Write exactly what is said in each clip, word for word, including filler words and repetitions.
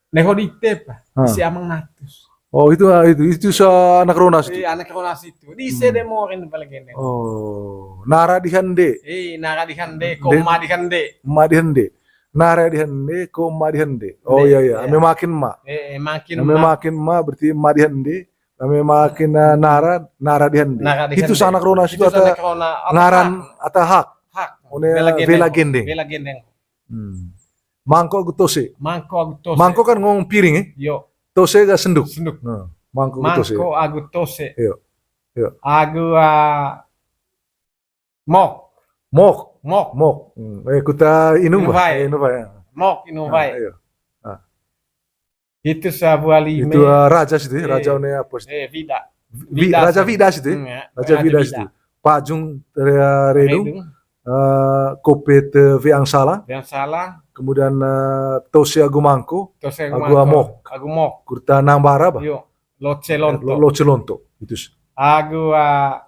Neho dite pa, si Amang Natus. Oh, itu, ah, itu, itu sa anak Ronas itu. Eh, anak Ronas itu. Di se de morin paling gende. Oh, nara di hande. Eh, nara di hande, ko ma di hande. Ma di hande. Nara di hande, ko ma di hande. Oh, iya, iya. Ame makin ma. Eh, makin ma. Ame makin ma berarti ma di hande. Ame makin, eh, nara, nara di hande. Itu sa anak Ronas itu ata ngaran ata hak. Hak. One vela gendeng. Vela gendeng. Hmm. Mangko agu tose. Mangko agu tose. Mangko kan ngomong piring, eh? Yo. Tose ga senduk. Senduk. Nah, mangko agu tose. Mangko agu tose. Yo. Yo. Agu, ah, mok. Mok. Mok. Mok. Hmm. Eh, kuta inung ba? Inung bae. Eh, inung bae, ya. Mok, inung bae. Ah, iyo. Ah. Itu sa buali me. Itu, ah, raja situ, eh, raja one apa situ? Eh, Vida. Vida, Raja Vida situ, eh? Hmm, ya. Raja Vida situ. Pajung, eh, Redung. Redung. Eh, Kopet, eh, Veang Sala. Veang Sala. Kemudian, eh, Tose agu Mangko. Tose agu Mangko. Agu Amok. Agu Mok. Kurta Nambara ba? Yo. Loce Lonto. Lo-, Loce Lonto. Itu. Agu, ah,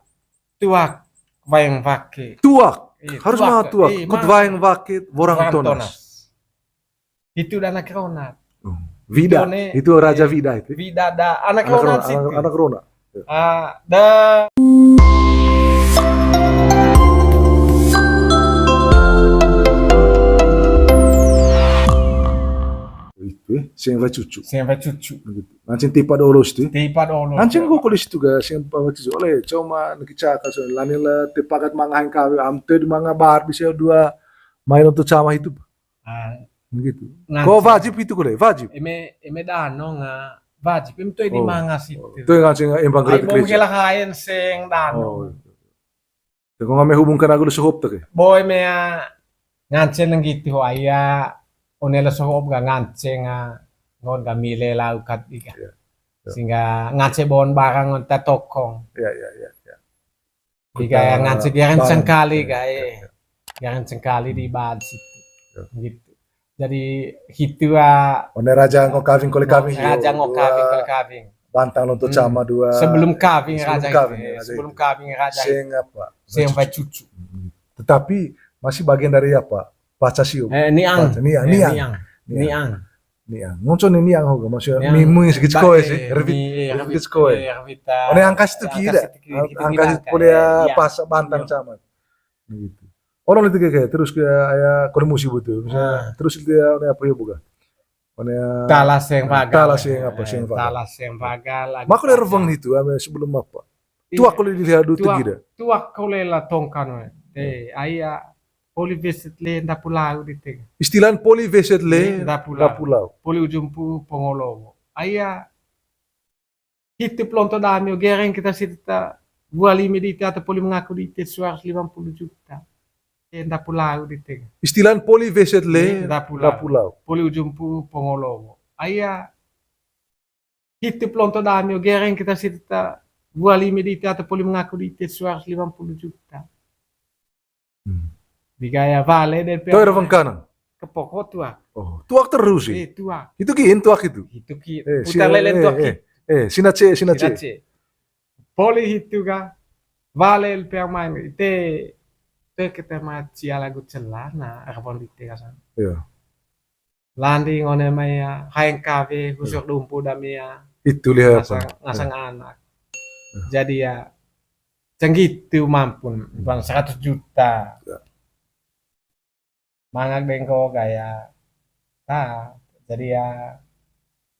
Tuak Waeng Wake. Tuak. Eh, harus ma tuak. Eh, Kut Waeng Wake, Worang Tonas. Itu da anak Rona. Hmm. Vida. Itu Raja Vida itu. Vida da anak Rona situ. Anak Rona. Ah, da. Itu, eh, seng wa cucu. Seng wa cucu. Gitu. Nganceng tipa dolos itu. Tipa dolos. Nganceng kok kolis itu ga seng wa cucu. Oleh cuma nekicaka so lani la tepakat manga heng kawe amte di manga bar bisa dua main untuk sama itu. Ah, gitu. Ko wajib itu kole, wajib. Eme, eme dano nga wajib. Eme toe di manga situ. Toe nganceng embang gratis. Ai, mungkin lah kain seng dano. Oh, iya. Te ko ngame hubungkan aku le sohop te ke. Boy mea nganceng nang gitu, aya one le sohop ga nganceng, ah, ngon ga mile lau kat iga. Iya. Iya. Sehingga nganceng bon barang ngon ta tokong. Iya, iya, iya, iya. Iga nganceng garang cengkali ga, eh. Garang cengkali di bad situ. Iya. Gitu. Jadi, hitu, ah, one raja ngo kawing kole kawing, raja ngo kawing kole kawing. Bantang lonto cama dua. Sebelum kawing raja, sebelum kawing raja. Seng apa? Seng wa cucu. Hmm. Tetapi masih bagian dari apa? Paca sio. Eh, niang. Paca, niang, eh, niang. Niang. Niang. Niang. Ngonco ni niang ho ga, maksudnya niang. Mimu yang sikit sekoe sih, eh, revit, eh, revit sekoe. Eh, revit, ah, one angkas itu kira. Angkas itu kira, angkas itu kira, kuliah, eh, pas bantang cama. Gitu. Orang itu kayak, kayak terus ke aya kode musi butuh. Misalnya, terus itu ya, one apa ya buka? One, ah, tala seng pagal. Tala seng apa, eh, seng pagal. Tala seng pagal, maka udah reveng itu, ame sebelum apa? Iya. Tuak kole dilihat dulu tuak, tidak? Tuak kole la tongkan we. Eh, aya poli weset le ndapu lau di tega. Istilah poli weset le ndapu lau. Poli ujung pu pongolowo. Aya Hitu pelonto dami, o gereng kita sita buali me di ita atau poli mengaku di ita seratus lima puluh juta. Eh, ndapu lau di tega. Istilah poli weset le, eh, ndapu lau. Poli ujung pu pongolowo. Aya hitu pelonto dami, o gereng kita sita buali me di ita atau poli mengaku di ita seratus lima puluh juta. Hmm. Di gaya vale de pe. Toer wengkanan. Kepoko tuak. Oh, tuak terus sih. Eh, tuak. Itu kiin tuak itu. Itu kiin. Eh, putar lelen tuak kiin. Eh, sinace, sinace. Poli hitu ga vale pe main. Ite, te kita ma cia lagu celana, arapon di te kasan. Iya. Landing one mai ya, haeng kawe, husur dumpu dami ya. Itu lihat ngasang, apa? Ngasang anak. Jadi ya, cenggitu mampun, bang seratus juta. Ya. Mangak dengko gaya. Nah, jadi ya,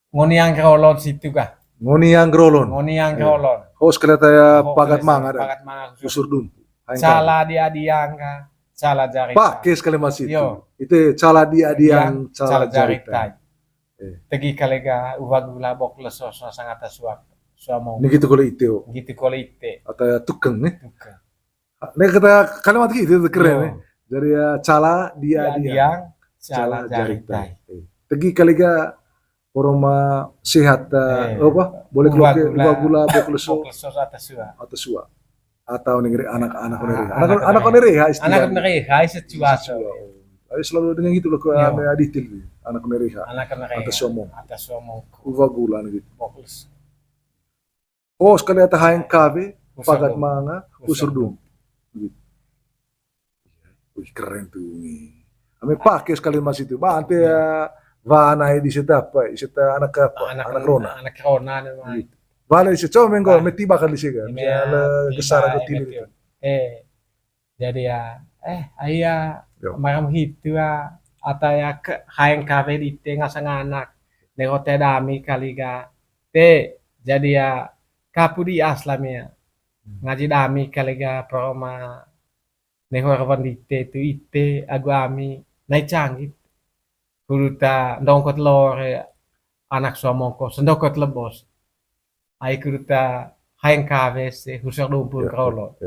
ngoni yang kerolon situ kah? Ngoni yang kerolon. Ngoni yang kerolon. Host kereta ya, pagat manga ada. Pagat manga. Usur dumpu. Cala di adiang kah? Cala jari. Pake sekali masih itu. Yo. Itu cala di adiang, cala jari tai. Eh. Tegi kalega uwa gula bok leso so sangata suak. Suamong. Ni gitu kole ite, oh. Gitu kole ite. Atau ya tukeng, nih. Tukeng. Nah, kata kalimat gitu, itu keren, yo. Jadi ya, cala di adiang, cala jari tai. Eh. Tegi kalega orang ma sehat, eh, apa? Boleh keluar uwa gula bok leso. Bok leso atau suak. Atau suak. Atau nengre anak-anak, ah, nengre. Anak, anak nengre, ha, istilah. Anak nengre, ha, istilah. Ayo selalu dengan gitu loh, ke ame adit ini. Anak nengre, ha. Anak nengre. Atau suamong. Atau suamong. Uwa gula gitu. Bok leso. Oh, sekali ata haeng kawe, pagat manga, usur dumpu. Gitu. Wih, keren tuh nih. Ame pake sekali masih itu. Bah, ante ya, Wa nai di seta apa, seta anak apa, anak rona. Anak rona ne mai. Bale si cuma menggo meti bakal di siga. Misalnya gesara ke tili. Eh, jadi ya, eh, aya malam hitu ya, ata ya ke haeng kawe di tengah sanganak. Ne hotel dami kali ga. Te, jadi ya, kapu di aslam ya. Ngaji dami kali ga peroma. Neho rawan dite tu ite agu ami nai canggih. Kudu ta ndongkot lore anak suamongko sendokot lebos. Ai kudu ta haeng kawe se husor dumpul kerolo.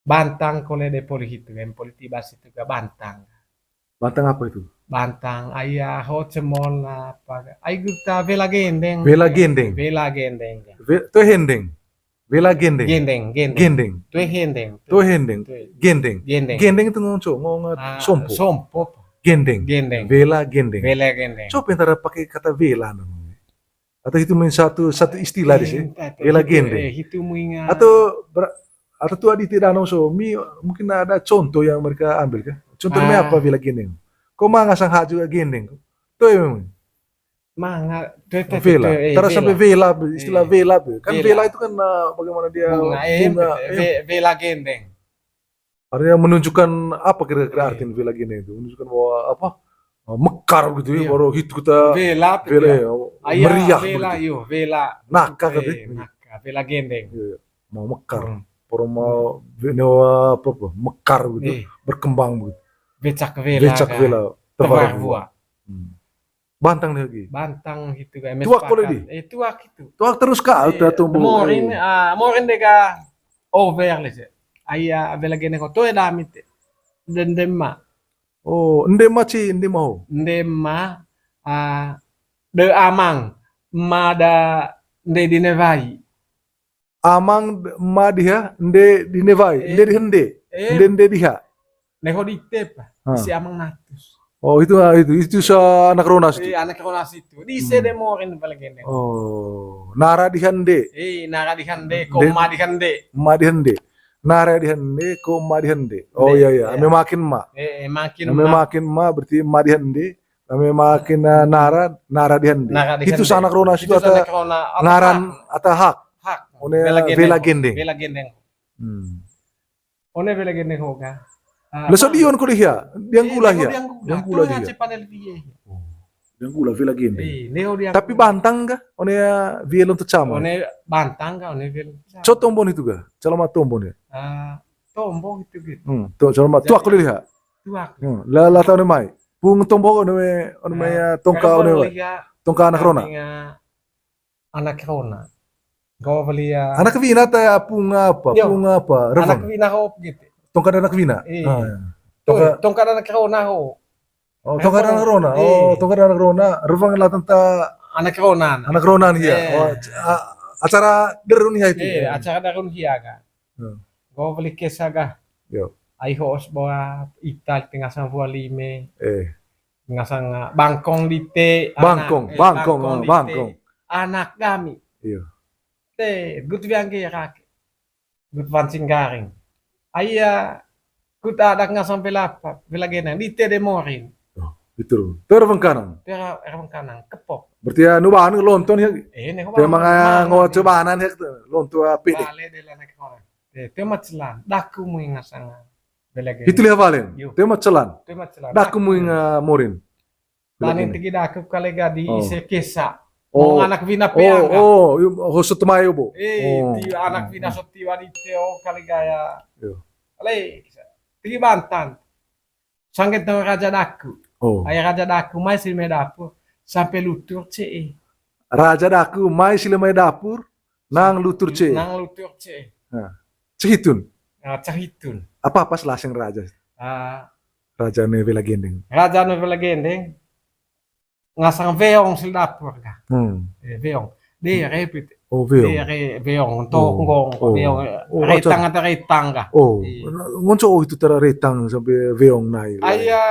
Bantang kole de poli hitu, em poli tibas hitu ga bantang. Bantang apa itu? Bantang, aya ho cemol apa. Ai kudu ta vela gendeng. Vela gendeng. Vela gendeng. Ve-, to hendeng. Vela gendeng. Gendeng, gendeng. Gendeng. Tue hendeng. Tue hendeng. Tue. Gendeng. Gendeng. Gendeng itu ngong co, ngong sompo. Sompo. Gendeng. Gendeng. Vela gendeng. Vela gendeng. Coba antara pakai kata vela namanya. Atau itu main satu, satu istilah di sini. Vela gendeng. Eh, itu mengingat. Atau ber-, atau tu adi tidak nong so, mi, mungkin ada contoh yang mereka ambil kan. Contohnya apa vela gendeng? Kok manga sang hak juga gendeng? Tuh memang. Manga, vela. Tara sampai vela, istilah vela, kan vela itu kan, eh, bagaimana dia bunga, eh, bunga, eh, ve-, vela gendeng. Artinya menunjukkan apa kira-kira artinya vela gendeng itu? Menunjukkan bahwa apa? Eh, mekar gitu ya, baru hitu kita vela, vela, ya, meriah vela, begitu. Yo, vela. Naka gitu ya. Naka, vela gendeng. Iya, iya. Mau mekar. Baru mau apa, apa, mekar gitu, berkembang begitu. Becak vela. Becak vela, tebar buah. Bantang nih lagi. Bantang hitu ga. Tuak kole di? Eh, tuak hitu. Tuak terus ka, udah tumbuh. Morin, ah, morin de ga over le se. Aya vela gendeng ko toe dami te. Dendema. Oh, ndema ci, ndema ho. Ndema, ah, de amang, ma da nde di nevai. Amang ma diha, nde di nevai, nde di hende, nde, nde diha. Neho di tepa, si amang natus. Oh, itu, ah, itu, itu sa anak rona situ. Eh, anak rona situ. Di se de morin vela gendeng. Oh, nara di hende. Eh, nara di hende, ko ma di hende. Ma di hende. Nara di hende, ko ma di hende. Oh, iya, iya. Ame makin ma. Eh, eh, makin ma. Ame makin ma, berarti ma di hende. Ame makin, eh, nara, nara di hende. Nara di hende. Itu sa anak rona situ. Itu sa anak rona, ngaran ata hak. Hak. One vela gendeng. Vela gendeng. Hmm. One vela gendeng ho ga. Ah, leso dion ko diha, dianggula hiya. Dianggula hiya. Dianggula vela gendeng. Eh, neho dianggula. Tapi bantang ga? One, ah, vela lonto cama. One bantang ga, one vela lonto cama. Co tombon itu ga? Calama tombon ya? Ah, tombon itu gitu. Hmm, to calama tuak ko diha. Tuak. Hmm, la, la tau ne mai. Pung tombon one mai, one mai, ah, tongka one mai. Tongka anak rona. Anak rona. Gawa weli, ah, anak wina ta pung apa? Pung apa? Rewang. Anak wina hop gitu. Tongkat anak wina. Iya. Ah, iya. Tongkat anak rona ho. Oh, tongkat anak rona. Oh, tongkat anak rona. Rewang lah tenta anak rona. Anak rona nih ya. Oh, acara derun ya itu. Iya, acara derun hia kan. Hmm. Gawa weli kesa ga. Yo. Ai hoos bawa ita tengah sambuah lime. Eh. Ngasang, ah, bangkong dite, bangkong, eh, bangkong, bangkong dite, bangkong. Anak kami. Iya. Te, gut wiang ke rake. Gut wancing garing. Aya, gut adak ngasang pelapa, pelagenan, dite de morin. Oh, betul. Terwengkanang. Terwengkanang, kepok. Berarti ya, nubahan lonton ya. Eh, ne, ngawa cobanan ya, lonton apa deh. Bale de lana ke orang. Te, te macelan, daku mui ngasang. Belege. Itu liha valen. Yo. Te macelan. Te macelan. Daku mui nga morin. Tani tegi daku kale gadi ise kesa. Oh. Anak wina peang. Oh, oh, ho sotemai obo. Eh, ti anak wina sotiwa di teo kale gaya. Yo. Ale, tegi bantan. Sanggeto raja daku. Oh. Aya raja daku mai sili mai dapur sampai lutur cee. Raja daku mai sili mai dapur nang lutur cee. Nang lutur cee. Nah. Cehitun. Ah, cehitun. Apa pas laseng raja? Ah. Raja ne wela gendeng. Raja ne wela gendeng. Ngasang weong sili dapur ka. Hmm. Eh, weong. Dere pete. Oh, weong. Dere weong, tongkong, oh, weong. Oh, retang acara, atau retang kah? Oh, iya. Ngonco itu tara retang sampai weong nai. Aya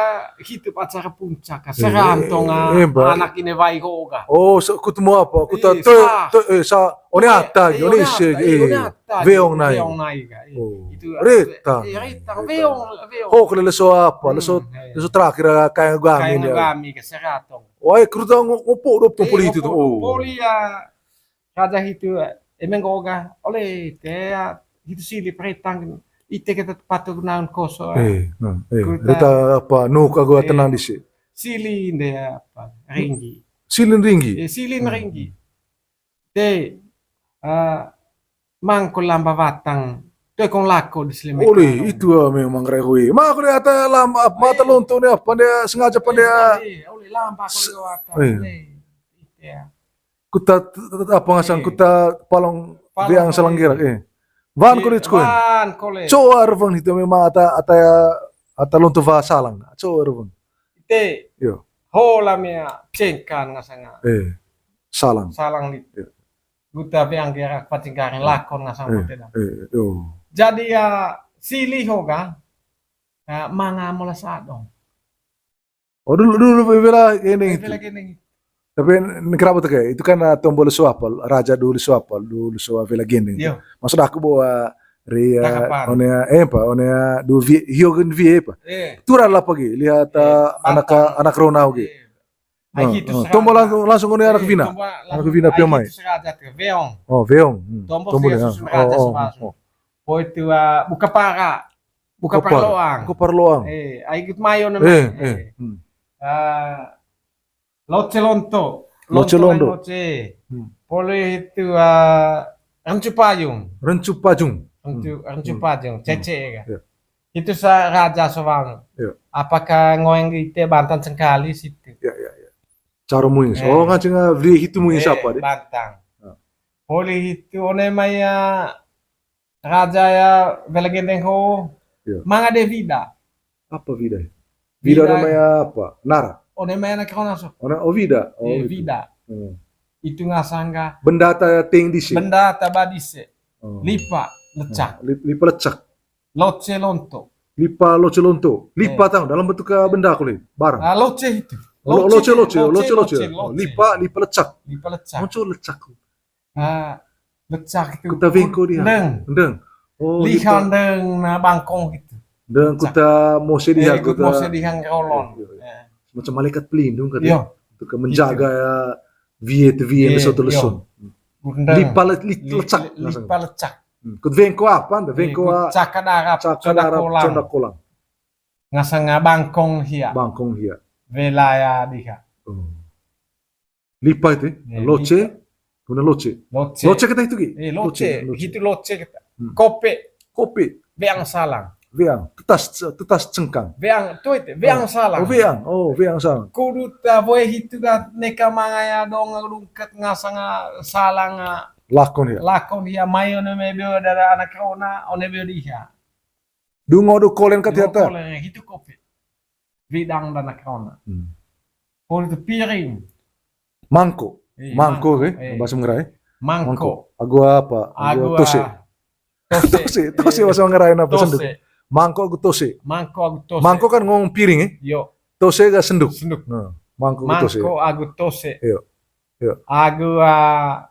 hitu acara puncak kah, eh, serantong, eh, eh, anak ini wai ko kah. Oh, so, kutemu apa? Kuta, eh, te, sa, te, eh, sa, one ata, eh, one ise, ata, eh, eh, one ata, weong nai. Weong nai kah. Oh, itu, retang. Eh, retang, weong, weong. Ho, kele leso apa? Hmm, leso, eh, leso terakhir kayak gua. Kayak gua mi ke serantong. Wah, kruta ngo-, ngopo do poli itu tuh. Oh. Poli ya, raja itu, eh, emang goga, oleh te, ya, itu sili peretang, ite kita patu naun koso, eh. Eh, nah, eh, kruta, rita apa, nuk aku, eh, tenang di si. Silin de apa, ringgi. Silin ringgi? Eh, silin ringgi. Te, eh, mangko lamba watang, toe kong lako di seleme. Oleh, itu, ah, memang rehui. Mangko de ata lamba, mata lonto ne apa, dia sengaja apa, dia. Eh, oleh lamba ko lewat, eh, oleh. Iya. Kuta, t-, t-, apa ngasang, eh, kuta palong, palong weang salang gerak, eh. Wan kole cukuen. Wan kole. Coa reveng itu memang ata, ata, ata lonto wa salang. Coa reveng. Ite. Yo. Hola mea cengkan ngasanga. Eh. Salang. Salang lit. Yo. Guta weang gerak pacingkaring lakon ngasang, eh, pate dam. Eh, yo. Jadi ya, sili hoga, ya, manga mola sadong. Oh, dulu, dulu, bela gendeng itu. Bela gendeng. Tapi ini kenapa tuh kayak, itu kan, ah, tombol suapal, raja dulu suapal, dulu suapal bela gendeng. Yo. Maksud aku bahwa ria, tangkapan. Onea, eh, apa, onea, du vi-, hiogen vie, apa? Eh. Turun lah pagi, lihat, eh, ah, anak, anak rona, oke. Eh. Nah, gitu, tombol langsung, langsung onea anak, eh, vina. Tombol anak langsung, vina, ah, pia mai. Gitu, sengaja tuh, weong. Oh, weong. Hmm. Tombol, tombol, sengaja, ah, oh, oh, langsung. Oh. Poi itu, ah, buka para. Buka parloang. Buka parloang. Eh, ai ikut mayo namanya. Eh, eh. Hmm. Ah, loce lonto. Loce lonto. Lonto. Loce. Hmm. Poli itu, ah, rencu payung. Rencu pajung. Rencu, hmm, rencu pajung. Hmm. Cece ya. Ya. Itu sa raja sowang. Ya. Apakah ngoeng ite bantan sengkali situ? Ya, ya, ya. Caro muis. Eh. Oh, ngaceng, ah, beli itu muis, eh, apa deh? Bantang. Ya. Poli itu one maya raja ya, bela gendeng ho. Iya. Manga de vida. Apa vida? Vida. Vida namanya apa? Nara. Oh, namanya anak kau nasuk. Oh, na-, oh, vida. Oh, eh, gitu. Vida. Hmm. Itu ngasangga. Benda ta ting dise. Benda ta badise. Oh. Lipa lecak. Nah, lip-, lipa lecak. Loce lonto. Lipa loce lonto. Lipa, eh, tang dalam bentuk, eh, benda kuli. Barang. Ah, loce itu. Lo-, loce, loce, loce, loce, loce, loce. Lipa, lipa lecak. Lipa lecak. Muncul lecak. Ah, lecak itu. Kuta bengko dia. Ndeng. Ndeng. Oh, liha gitu. Ndeng na bangkong gitu. Ndeng lecak. Kuta mose diha, eh, kuta mose diha ngerolon. Iya, iya. Eh. Semacam malaikat pelindung katanya. Iya. Untuk menjaga gitu. Ya, vie te vie, iya, leso te leso. Iya. Ndeng. Lipa le-, li-, li-, lecak, li-, lipa lecak. Hmm. Kut bengko apa, nda? Eh, bengko kut a-, caka darap, caka darap, condak kolang. Condak kolang. Ngasanga bangkong hia. Bangkong hia. Wilayah diha. Oh. Lipa itu, eh? Eh, loce, lipa. Guna loce. Loce. Loce kita itu, Ki? Eh, loce. Loce, loce. Gitu loce kita. Hmm. Kope. Kope. Weang salang. Weang. Tetas, tetas cengkang. Weang, tuh itu. Weang salang. Oh, weang. Oh, weang salang. Kudu ta boe hitu ga neka mangaya dong lungket ngasanga salang, ah. Lakon ya. Lakon ya, mai one mebeo dara anak rona, one beo diha. Dungo du kolen kat hitu. Dungo kolen, hitu kopi. Widang dan anak rona. Hmm. Poli itu piring. Mangko. Eh, mangko, mangko, eh, eh. Bahasa Manggarai. Mangko. Mangko. Agu apa? Agu, agu tose. Ah, tose. Tose, tose, eh. Bahasa Manggarai na apa? Tose. Senduk. Mangko agu tose. Mangko agu tose. Mangko kan ngomong piring, eh? Yo. Tose ga senduk. Senduk. Nah, mangko agu tose. Mangko agu tose. Yo. Yo. Agu, ah,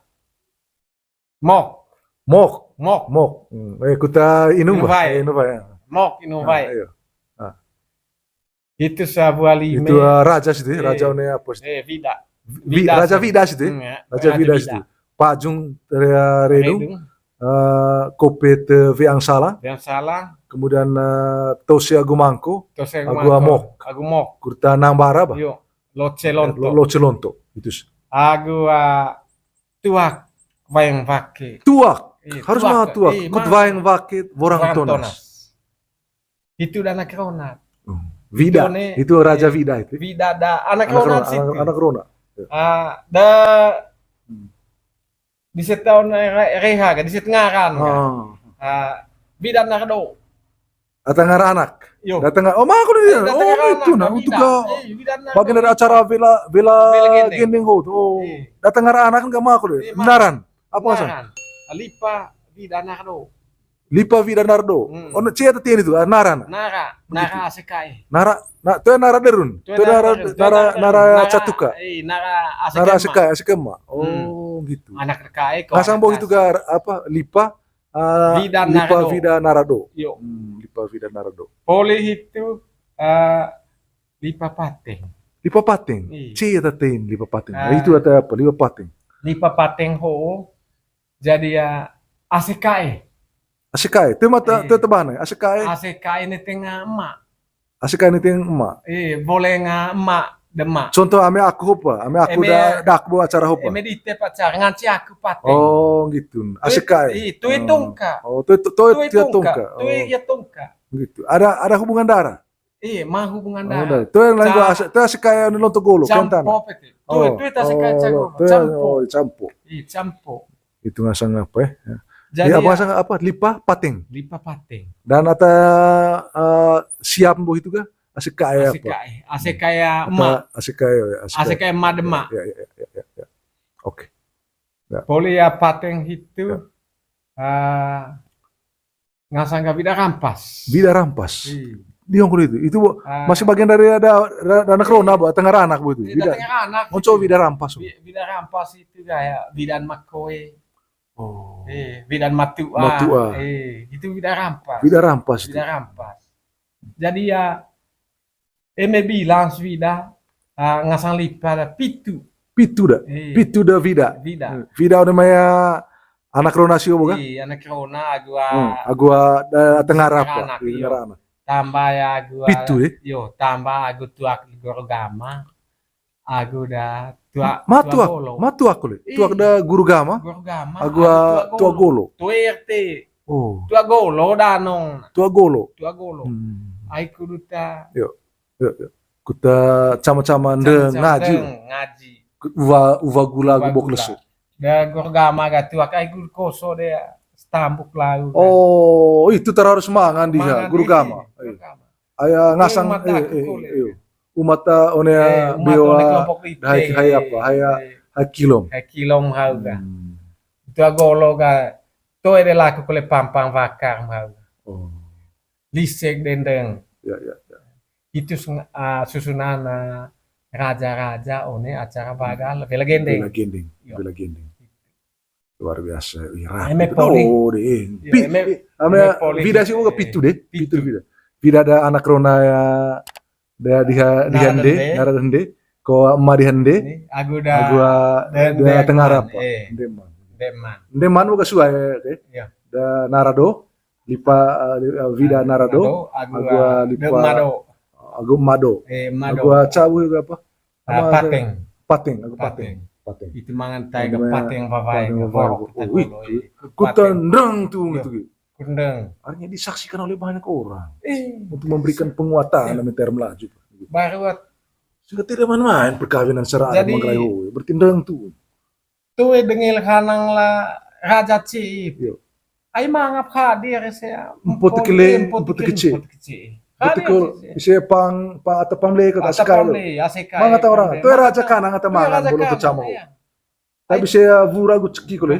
mok. Mok. Mok. Mok. Hmm. Eh, kuta inung bah. Inung wai. Eh, inung wai, ya. Mok inung wai. Ah, iyo. Ah. Itu sabua lime. Itu, ah, raja situ, eh, raja one apa situ? Eh, Vida. Vi-, Vida raja situ. Vida situ. Hmm, ya. Raja Vida situ. Pajung, eh, redung. Redung. Eh, kope te weang salang. Weang salang. Kemudian, eh, tose agu mangko. Tose agu mangko. Agu mok. Agu mok. Kuta nang bara bah. Yo. Loce lonto. Lo-, loce lonto. Itu sih. Agu, ah, tuak waeng wake. Tuak. Eh, harus tuak. Mah tuak. Eh, kut waeng wake, worang tonas. Worang tonas. Itu dana kerona. Oh. Vida. Itu ne, itu raja, eh, Vida itu. Vida da anak kerona situ. Anak kerona. Ya. Ah, da, hmm, di set taon re-, reha ka, di set ngaran ka. Ah. Ah, Vida Nardo. Datang ngara anak. Datang ngara, oh, maku dia. Oh, itu nah, untuk ke bagian dari acara Vila, Vila Gendeng ho. Oh, datang ngara anak nggak maku dia. Naran. Apa sang? Naran. Lipa Vida Nardo. Lipa Vida Nardo. Ono cie tati itu, ah, naran. Nara, nara asekae. Nara, na, tu nara derun. Tu nara, nara, nara catuka. Eh, nara asekae. Nara asekae, asekae ma. Oh, gitu. Anak rekae ko. Ngasang bo itu ga apa, Lipa, ah, Vida Nardo. Lipa Vida Nardo. Yo. Hmm, Lipa Vida Nardo. Poli itu, eh, Lipa Pateng. Lipa Pateng. Cie tati Lipa Pateng. Itu ada apa? Lipa Pateng. Lipa Pateng ho. Jadi ya, asekae. Asekae. Tema ta, tema tabana, asekae. Asekae ni tengah emak. Asekae ni tengah emak. Eh, boleh nga emak demak. Contoh ame aku hopa, ame aku dah, dah aku bawa acara hopa. Eme di te pacar nganci aku Pateng. Oh, gitu. Asekae. Itu itu tungka. Oh, tu itu tu itu tungka. Tu itu tungka. Gitu. Ada ada hubungan darah. Iya, ma hubungan darah. Tu yang lain gua asek, tu asek kayak ini lonto golo, kentan. Campo apa itu? Tu, tu itu asek kayak campo. Campo. Oh, campo. Iya, campo. Itu ngasang apa ya? Jadi apa ngasang apa? Lipa Pateng. Lipa Pateng. Dan ata, eh, siap boh itu kah? Asek kayak apa? Asek kayak emak. Asek kayak, asek kayak emak demak. Ya, ya, ya, ya, ya. Oke. Ya. Poli ya Pateng itu, eh, ngasang ga Vida Rampas. Vida Rampas. Iya. Di Hongkong itu. Itu masih bagian dari ada, ada anak rona, bo, tengah anak bo itu. Iya, Vida. Tengah anak. Monco Vida Rampas. Vida Rampas itu kayak Vida Makoe. Oh. Eh, Vida Matua. Matua. Eh, itu Vida Rampas. Vida Rampas. Vida Rampas. Jadi ya, eme bilang si Vida, ah, ngasang lipa ada pitu. Pitu dah. Pitu dah Vida. Vida. Vida udah maya anak rona sio boga? Iya, anak rona agu, agu tengah apa? Tengah anak. Tambah ya agu. Pitu, eh? Yo, tambah agu tuak guru gama. Agu da tuak, ma tuak, ma tuak le. Tuak da guru gama. Guru gama. Agu tuak golo. Tuak R T. Oh. Tuak golo danong. Tuak golo. Tuak golo. Ai kudu ta. Yo. Yo, yo. Kuta cama-cama ndeng ngaji. Ngaji. Uva, uva gula gubok lesu. Da guru gama ga tuak ai guru koso de stambuk lau. Oh, itu terharus mangan dia guru gama. Aya ngasang, eh, eh, eh, umat ta one bewa, hai, hai apa, hai, hai kilom. Hai kilom hau ga. Itu agolo ga, toe de laku kole pampang vakar hau ga. Lisek dendeng. Ya, ya, ya. Itu susunan raja-raja one acara vagal Vila Gendeng. Vila Gendeng. Vila Gendeng. Luar biasa. Ih, rapi. Eme poli. Pi, eme, ame poli. Vida sih, oh, pitu de. Pitu Vida. Vida ada anak rona ya, da di hande, nara hande. Ko emak di hande. Agu da, agu da tengah apa? Ndeman. Ndeman. Ndeman buka suai, oke. Da nara do, lipa, eh, Vida nara do, agu lipa. Agu mado. Agu cawu juga apa? Pateng. Pateng, aku pateng. Pateng. Itu mangan tai ke pateng vavai. Pateng vavai. Kutendang tuh gitu. Kutendang. Akhirnya disaksikan oleh banyak orang untuk memberikan penguatan dalam term laju. Baru sehingga tidak main-main perkawinan secara adat Manggarai Hoe. Bertindang tuh. Tuh dengil kanang la raja cip. Ai mangap hadir se. Empot kele, empot kece. Empot kele, ise pang, pa atau pamle kata sekali. Mangata orang. Tuh raja kanang atau mangan bolo tuh camo. Tapi se vura gu ceki kole.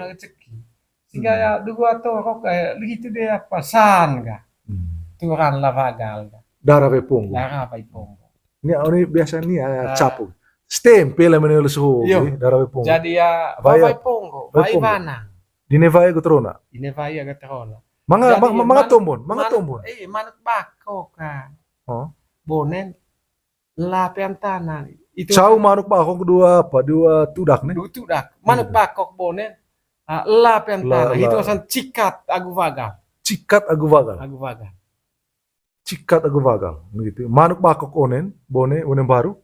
Sehingga ya dua torok kayak begitu deh apa san ga. Turan la vagal ga. Darah vepung. Darah vepung. Ini, ini biasa nih ya capu. Stempel yang menilai suhu, darah vepung. Jadi ya, vai ponggo, vai vanang. Di ne vai agu terona. Di ne vai agu terona. Manga, manga tombon, manga tombon. Eh, manuk bako ka. Oh. Bonen, lapean tanah. Itu cau manuk bako kedua apa? Dua tudak nih. Dua tudak. Manuk bako bonen, lapean tanah. Itu asan cikat agu vagal. Cikat agu vagal. Agu vagal. Cikat agu vagal, gitu. Manuk bakok onen, bone, onen baru,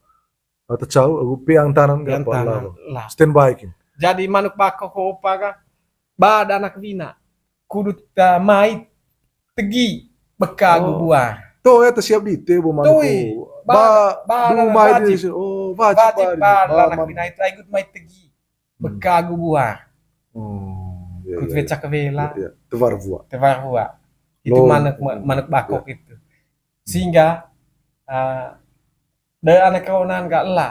atau cau, agu peang tanan ga apa lah. Standby kin. Jadi manuk bakok ko opa ga, ba ada anak wina, kudu ta mai tegi, beka agu buah. To ya, ta siap di te, bo manuk. Ba, ba, mai di, oh, wajib ba, anak wina itu, ai gut mai tegi. Beka agu buah. Kut weca ke wela. Tevar buah. Tevar buah. Itu manuk, manuk bakok itu. Sehingga, eh, de anak ronan ga la.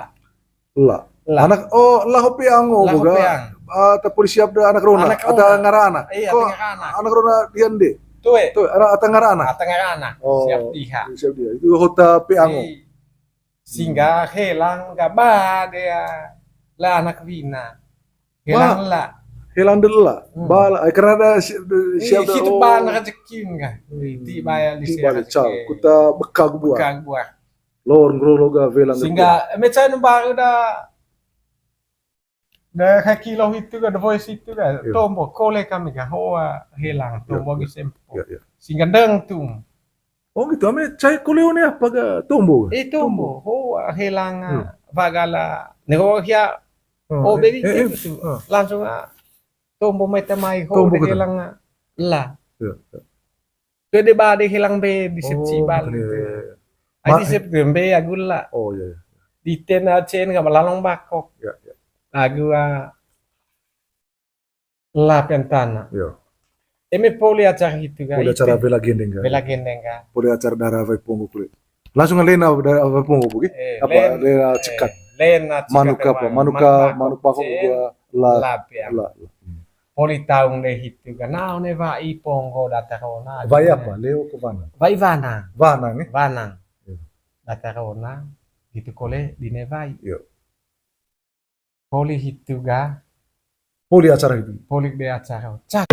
La. La. Anak, oh, la ho peang o, boga. Ata poli siap de anak rona. Ata ngara anak. Iya, ata ngara anak. Anak rona dian de. Tue. Tue, ata ngara anak. Ata ngara anak. Oh, siap diha. Siap diha. Itu hota peang o. Singga helang ga ba de la anak wina. Helang la. Helang de la. Ba la. Karena ada siap de. Itu ba anak rezekin ga. Ti baya di siap. Kuta beka gua. Beka gua. Lor ngrolo ga welang. Singga meca no baru da. Da kaki lo hitu ga, The Voice hitu ga, tombo, kole kami ga, hoa helang, tombo gi sempo. Singga deng tung. Oh gitu, ame cai kole one apa ga tombo ga? Eh, tombo, hoa helang, bagala, nego hia, oh, baby, gitu. Langsung, tombo mai tamai, hoa helang, la. Kede ba de helang be di sep cibal gitu. Ai di sep gembe agu la. Oh iya. Di tena cen ga malalong bakok. Iya, iya. Agu la pentana. Iya. Eme poli acara gitu ga. Poli acara bela gendeng ga. Bela gendeng ga. Poli acara dara vai ponggo kulit. Langsung lena dara vai ponggo bugi. Apa lena cekat. Lena cekat. Manuk apa? Manuk bakok gua la. La. Poli taung de hitu ga, na one wa'i ponggo data kona. Wa'i apa? Leo ko wana? Wa'i wana. Wana ne? Wana. Data kona, gitu kole dine wa'i. Poli hitu ga. Poli acara hitu. Poli de acara. Cak.